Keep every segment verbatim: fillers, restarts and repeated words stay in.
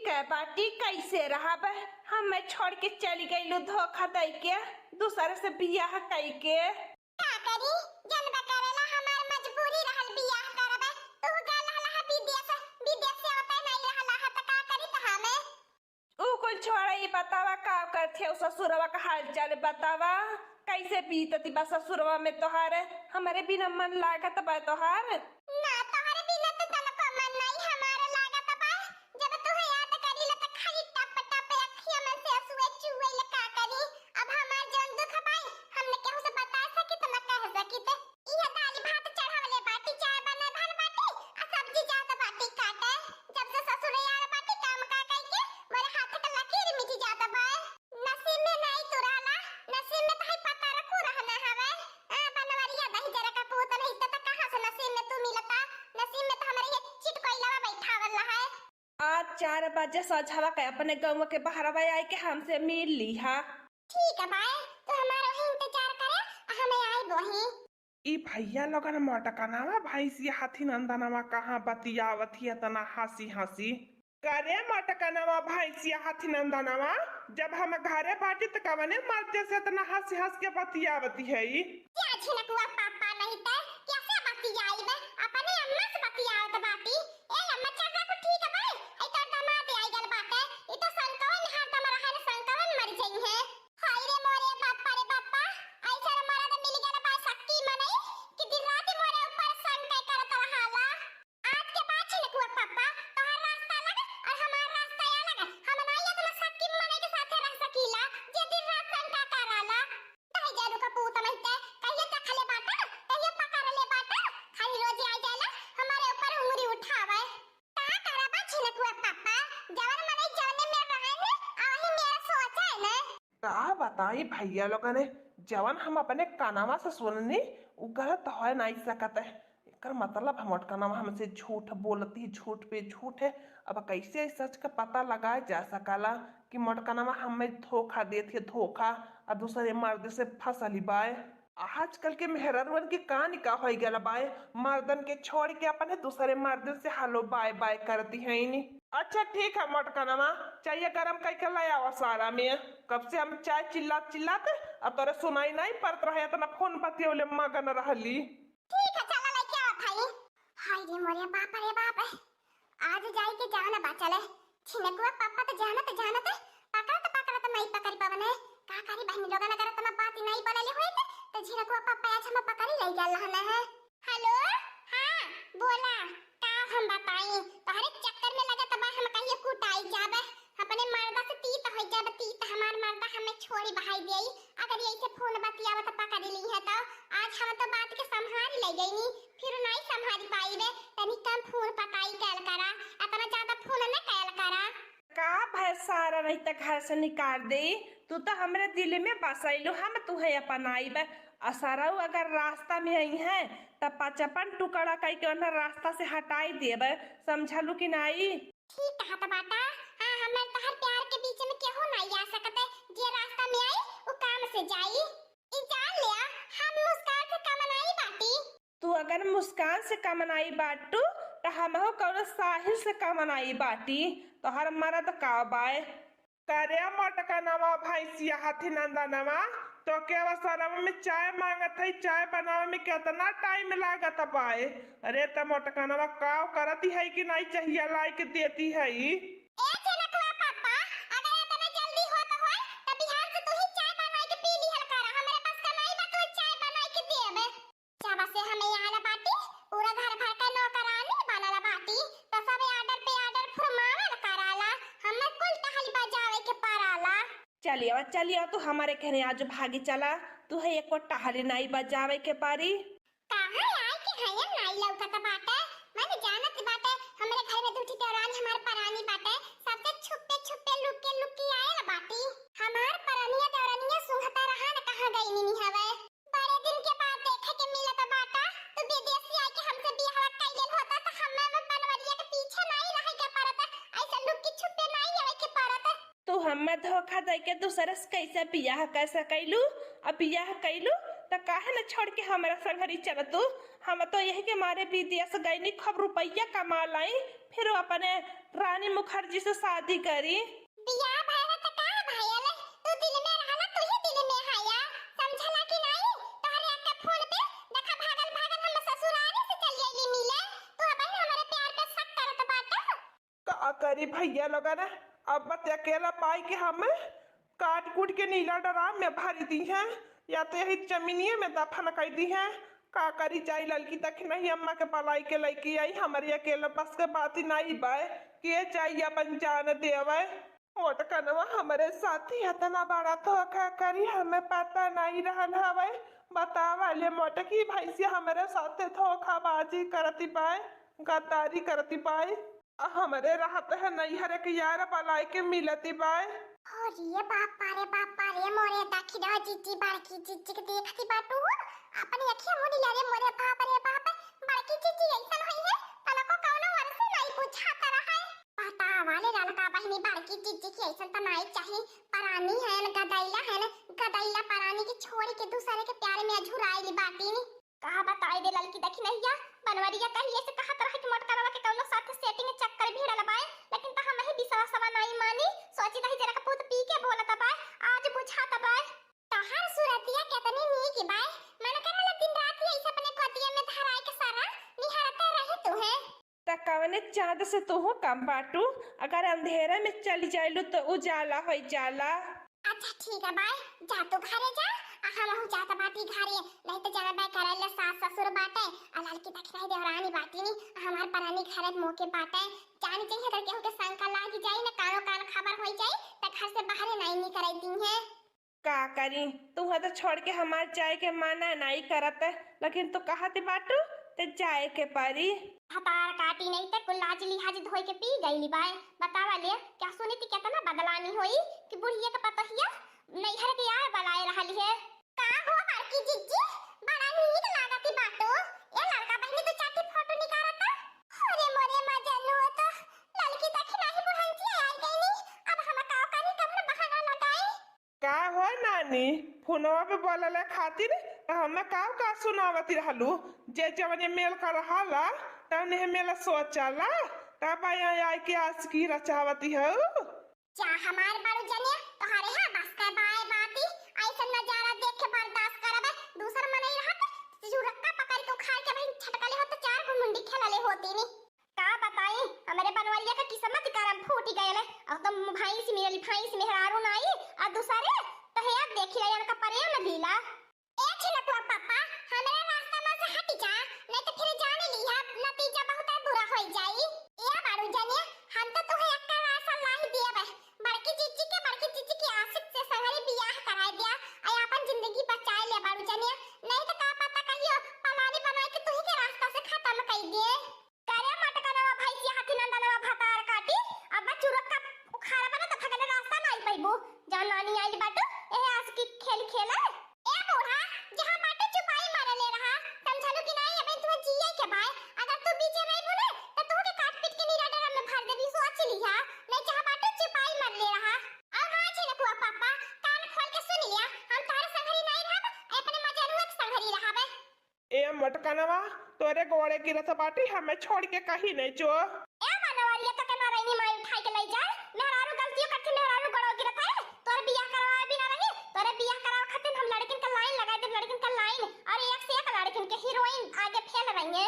तै बाटी कैसे रहब? हमें छोड़ के चली गईलू धोखा दई के, दूसरे से बियाह कई के। का करी, जनबा करेला हमार मजबूरी रहल बियाह करबे। तू गल रहला है विदेश, विदेश से आवते नहीं रहला है त का करी त हमें? ऊ कुल छोड़ा, ई बतावा का करत है ससुरवा का हाल चाल बतावा, कैसे बीतती बा ससुरवा में तोहार? हमरे बिना मन लागत बा तोहार? ना, तोहरे बिना तो तनको मन नहीं हमार लागत बा। जब तुहे याद करीला त खाली टप टप अखिया में से असुए चुएला, का करी? अब हमार जौन दुख बाई, हम न केहू से बता सकित, न कह सकित। इहे दाल भात चढ़ावले बाटी, चाय बनवले बाटी, आ सब्जी जात बाटी काटे। जब से ससुरे आल बाटी, काम का कई के मोरे हाथ के लकीर मिट जात बा। नसीब में नाई तू रहला, नसीब में तो है पता रखू रहना हवे। आ, बनवरिया दही जरा का पूत नहीं त, त कहाँ से नसीब में तू मिलता? नसीब में तो हमरे ये चिटकोइलवा बैठावल है। आज चार बजे सझवा के अपने गौवा के बहरवा आए के हमसे मिल लिहा। ठीक है बाय, तू हमारा वही इंतजार करे, आ हमें आए वही। ई भैया लोगन मोटकनवा भैंसिया हाथी नंदनवा कहाँ बतियावत ही इतना हँसी हँसी। करे मोटकनवा भैंसिया हाथी नंदनवा, जब हम घरे बाटी त कवने मर्दे से इतना हँसी हँस के बतियावती है ई? क्या झिनकुआ पापा नहीं त कैसे बतियाई बे? अपने अम्मा से बतियावत बाटी। ए अम्मा, चल रखो, ठीक है भाई, आई तोर दामाद आई गल बाटे। ई तो संकवन हरदम रहे न, संकवन मर जई है। हाय रे मोरे बापा रे बापा, ऐसा मरद मिल गल बा सक्की मनई कि दिन रात मोरे ऊपर संक करत रहाला। आज के बाद झिनकुआ पापा, तोहार रास्ता अलग और हमार रास्ता अलग। हम नाई इतना सक्की मनई के साथे रह सकीला, जे दिन रात संक कराला। तही जादू का पूत नहीं ते, कहिए चखले बाटा, कहिए पकड़ ले बाटा, खाली रोज आ जाला, हमारे ऊपर उंगली उठावे। का करबा झिनकुआ पापा, जवन मनई जवने में रहे ने, आ वही मेरा सोच है ने। का बताई भैया लोगन, जवन हम अपने कानवा से सुननी, उ गलत हो नहीं सकत है। एकर मतलब है मोटकनवा हमसे झूठ बोलती, झूठ पे झूठ है। अब कैसे इस सच का पता लगाया जा सकला कि मोटकनवा हमें धोखा देत है, धोखा, आ दूसरे मर्द से फंसली बाय। आजकल के मेहरारुअन के का निकाह होई गल बाय, मर्दन के छोड़ के अपने दूसरे मर्दन से hello bye bye करती हैं नी। अच्छा ठीक है मोटकनवा, चाय गरम कई के ले आवा सारा में। कब से हम चाय चिल्लात चिल्लात, अब तोरे सुनाई नहीं पड़त रहे, इतना फोन बतियौले मगन रहली। ठीक है, चला लेके आवत हई। हाय रे मोरे बाप रे बाप, आज जाई के जान बाचल है। झिनकुआ पापा तो जानत जानत पकड़त पकड़त नहीं पकड़ पवने। का करी बहनी लोगन, अगर तुम बात नहीं बोलले होइत तो झिनकुआ पापा आज हम पकड़ी ले गल रहन है। हेलो, हाँ, बोला, का हम बताई, तोहरे चक्कर में लगत बा हम कहिए कुटाई जाबे। अपने मर्दा से तीत हो जाब, तीत हमार मर्दा हमें छोड़ी बहाई देई। अगर यही से फोन बतियावत पकड़ ली है तो आज हम तो बात के संभाल ले गई, फिर नहीं संभाल पाईबे। तनी कम फोन पताई कल करा, इतना ज्यादा फोन न कल करा। का भय सारा नहीं तो घर से निकाल दे, तू तो हमरे दिल में बसैलू, हम तुहे अपनाईबे। असरऊ अगर रास्ता में आई है त पचपन टुकड़ा कई के उन्हें रास्ता से हटाई देबे, समझलू कि नाई? ठीक कहत बाटा। हाँ, हमर तोहर प्यार के बीच में केहू नाई आ सकत है। जे रास्ता में आई, उ काम से जाई। ई जान लिया, हम मुस्कान से कम नाई बाटी। तू अगर मुस्कान से कम नाई बाटू, त हमहू कौनो साहिल से कम नाई बाटी। तोहर मरद का बाय? करे मोटकनवा भैंसिया हाथी नंदनवा, तो के असरवा में चाय मांगत है, चाय बनावे में कितना टाइम लागत बाय। अरे त मोटकनवा काव करती है कि नाई चाहिया लाई के देती है। ए झिनकुआ पापा, अगर इतना जल्दी होत होय, त बिहान से तू ही चाय बनाई के पी लिहल करा। हमरे पास का नाई बा तू चाय बनाई के देबे। जब से हमें आल बाटी, पूरा घर भर का नौकरानी बनल बाटी, त सब order पे order फुरमावल कराला, हमें कुल टहल बजावे के पड़ाला। चलियो, चलियो, तू हमारे घरे आज भागी चला, तू है एको टहली नाई बजावे के परी। कहाँ आए के हयन नाई लौकत बाटे, मन जानत बाटे, हमरे घर में दू ठी देवरानी हमार परानी बाटे, सबसे छुपे छुपे लुके लुके आयल बाटी। हमार परानिया देवरानिया सुंघता रहा न कहाँ गई नी हवे। बड़े दिन के बाद देखे के मिलत बाटा, तू विदेशी आके हमसे बियाह कइले होता त हमें वो बनवरिया के पीछे नाई रहे के पड़त, ऐसे लुकी छुपे नाई आवे के पड़त। तू हमें धोखा दे के दूसरे से कैसे बियाह कर सकैलू? अब बियाह कैलू त काहे न छोड़ के हमरा संगरी चल तू? हम तो यही के मारे विदेश गईनी, खूब रुपया कमा लाई, फिर अपने रानी मुखर्जी से शादी करी। बियाह भइल त का भइल? तू दिल में रहला, तू ही दिल में हया, समझला कि नहीं? तोहरे अक्का फोन पे देखा, भागल भागल हम ससुरारी से चल गईली मिले, तू अबहिन हमरे प्यार पे शक करत बाटा। का करी भइया लोगन, अब त अकेला पाई के हम काट कूट के नीला ड्राम में भरी दीहें, या तो यही जमीनिये में दफन कर दीहें। का करी, जाई ललकी दखिनही अम्मा के बलाई के लइके आई, हमरी अकेला बस के बात ही नहीं बाय, के जाई अपन जान देवे। मोटकनवा हमरे साथी इतना बड़ा धोखा करी, हमें पता नहीं रहल हवे। बतावा ले मोटकी भैंसिया, हमरे साथे धोखाबाजी करती बाय, गद्दारी करती बाय। आ हमरे रहत है नैहर एक यार बलाय के मिलती बाय। अरे बापा रे बापा रे, मोरे दखिना जिज्जी, बड़की जिज्जी के देखती बाटू, अपनी अखिया मुनी ले रे मोरे बाप रे बाप, बड़की जिज्जी ऐसन होई है, तनको कौनो वर्ष नहीं बुझात रहे। बतावा ले ललका बहिनी, बड़की जिज्जी की ऐसन त नाई चाही, परानी है न गदैला है न, गदैला परानी के छोड़ के दूसरे के प्यार में अझुराइली बाटी नी। का बताई दे ललकी दखिनहिया, बनवरिया कहिए से कहत रहे कि मोटकनवा के कौनो साथ setting चक्कर भिड़ल बाय, लेकिन त हमही बिसवा सवा नाई मानी, सोची रही जरा कपूत पी के बोलत बाय, आज बुझात बाय। तोहार सूरतिया केतनी नीक बाय, मन करेला दिन रात यही से अपने गोदिया में धराए के सारा निहारते रही तू है। त कवने चाँद से तोहू कम बाटू? अगर अंधेरा में चली जाइलू त उजाला होइ जाला। अच्छा ठीक है बाय, जा तू घरे जा, आ हमहू जात बाटी घरे, नहीं त जानबे करेला सास ससुर बाटे, आ ललकी दखिनही देवरानी बाटी नी, आ हमार परानी घरे मोके बाटे, जान जइहे अगर केहू के शंका लाग जाई न कानो कान खबर होइ जाई त घर से बाहरे नहीं निकरे दीहे। का करी, तुहा तो छोड़ के हमार जाए के माना नाई करत, लेकिन तू कहत बाटू ते जाए के परी। भतार काटी नहीं ते कुल लाज लिहाज धोए के पी गईली बाय। बतावा ले, क्या सुनी थी कितना बदलानी होई कि बुढ़िया के पतोहिया नैहर के यार बलाए रहली है। का हो बड़की जिज्जी, बड़ा नीक लागत बाटू। ए ललका बहिनी, तू चाटी फोटो निकारत। अरे मोरे मजनू, तो ललकी दखिनही बुढ़ंती आई गईनी। अब हम का करी, कब न बहाना लगाई। का हो नानी, फोनवा पे बोलले खातिर त हमें का का सुनावती रहलू? जे जवने मेल का रहाला, तवने मेल सोचाला, तब यहाँ आए के आशिकी रचावती हऊ। जा हमार बड़ू जनिया, तोहरे हा बस का बाय बाती, ऐसन नजारा देख के बर्दाश्त करबे, दूसर मनई रहत, चुरक्का पकड़ के उखाड़ के बहिन छटकले होत, चार गो मुंडी खेलले होती नी। का बताई, हमरे बनवरिया का किस्मत करम फूटी गयल है। अब तो भैंस मिलल, भैंस मेहरारू नाई, आ दूसरे तहेया देखी ला, इनका प्रेम लीला। ए छिनकुआ पापा, हमरे रास्ता में से हट जा, नहीं तो फिर जान लिहा, नतीजा बहुत बुरा हो जाई। ए बारू जनिया, हम तो तुहे एक रास्ता लाई दिए बे। बड़की जिज्जी के, बड़की जिज्जी के आशिक से संगरी बियाह कराए दिया, आ अपन जिंदगी बचाए ले बारू जनिया, नहीं तो का पता कहियो पलानी बनाए के तुही के रास्ता से खत्म कर दिए। करे मटकनवा भैंसिया हाथी नंदनवा भतार काटी, अब चुरक का उखाड़ा बना त भगले रास्ता नाई पैबू। जहाँ नानी आइल बाटू, एहे आशिकी खेल खेले। ए बूढ़ा, जहाँ बाटू चुपाई मारले रहा, समझलू कि नाई, अबे तुहे जिए के बाय। अगर तू बीचे रहिबू ना, त तुहू के काट पीट के नीला ड्रम में भर देबी, सोच लिहा। नहीं जहाँ बाटू चुपाई मारले रहा। और हाँ छिनकुआ पापा, कान खोल के सुन लिया, हम तोहरे संघरी नाई रहब, अपने मजनुआ के संघरी रहबे। ए मोटकनवा, तोरे गोड़े गिरत बाटी, हमें छोड़ के कहीं नहीं जो। ए मनवरिया, तो के नरैनी माई उठाई के ले जाए। मेहरारू गलतियों करके मेहरारू गोड़ो गिरत है। तोरे बियाह करवाए बिना रही, तोरे बियाह करावे खातिर हम लड़किन का लाइन लगाई देब, लड़किन का लाइन, और एक से एक लड़किन के हीरोइन आगे फेल रही है।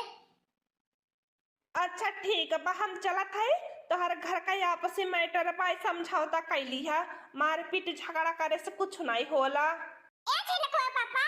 अच्छा ठीक बा, हम चलत हई, तोहर घर का आपसी मैटर बा, समझौता कैली है, मारपीट झगड़ा करे से कुछ नहीं होला। ए झिनकुआ पापा,